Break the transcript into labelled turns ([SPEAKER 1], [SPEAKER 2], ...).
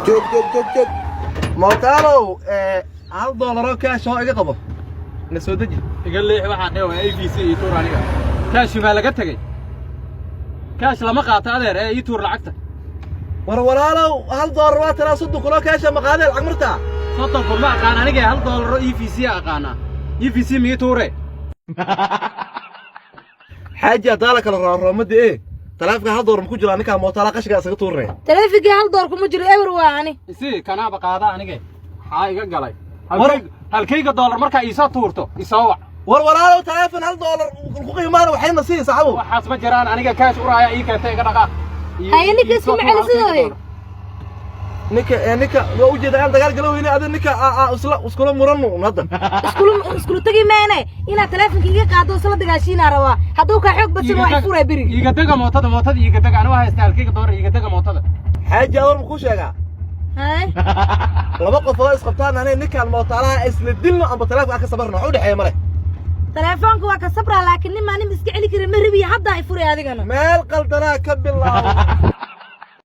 [SPEAKER 1] Joog, joog, joog, joog, mootaalow. $1 oo cash oo iga qabo, na soo deji.
[SPEAKER 2] Iga leexi. Waxaan dhewa EVC ii tuur. Aniga cash maa laga tegey? Cash lama qaato, adeer, ee ii tuur lacagta.
[SPEAKER 1] War walaalow, $1 waa tanaa. 30,000 oo cash ma qaadee lacag martaa?
[SPEAKER 2] 30,000 ma aqaan aniga. $1 oo EVC aqaanaa. EVC mii tuure.
[SPEAKER 1] Xaaji, haddaa la kala rooroomada ee taleefonka $1 ma ku jiraa? Ninkaa mootaala qashigaa isaga tuurnay.
[SPEAKER 3] Taleefinkii $1 kuma jiro, ewer waa ani.
[SPEAKER 2] Isi kanaaba qaada anige. Maxaa iga galay? Halkayga doolar markaa iisoo tuurto, isoo wac.
[SPEAKER 1] War walaalow, taleefon $1 ku qiimaana waxayna sii saxabow.
[SPEAKER 2] Waxaas ma jiraan. Aniga cash uraaya ii keentay, iga dhaqaaq.
[SPEAKER 3] Haye, ninka
[SPEAKER 2] iisoo
[SPEAKER 3] iskuma
[SPEAKER 2] tuur
[SPEAKER 3] celisidooye.
[SPEAKER 2] halkayga doolar.
[SPEAKER 1] Ninka ee ninka waa ujeeda aan dagaal gala weyne. Adi ninka isla iskula muranno un hadda.
[SPEAKER 3] Iskula tegi meene. Inaad taleefonka iga qaado isla dagaashiinaa rabaa. Hadduu kaa xoog badsan, waa ifuraa beri.
[SPEAKER 2] Iiga dega mootada, mootada iiga dega. Aniga haysta halkayga doolar. Iiga dega mootada.
[SPEAKER 1] Xaaji, ador ma kuu sheegaa?
[SPEAKER 3] Haye.
[SPEAKER 1] Laba qof oo isqabtaan anay ninkaan mootaalaha isla dilno amba taleefonka aan ka sabarno, wax u dhexeeya male.
[SPEAKER 3] Taleefoonka waa ka sabraa, laakiin nin maa nin iska celi karin ma rabiya. Haddaa ifuray adigana.
[SPEAKER 1] Meel qaldanaa ka bilaabo.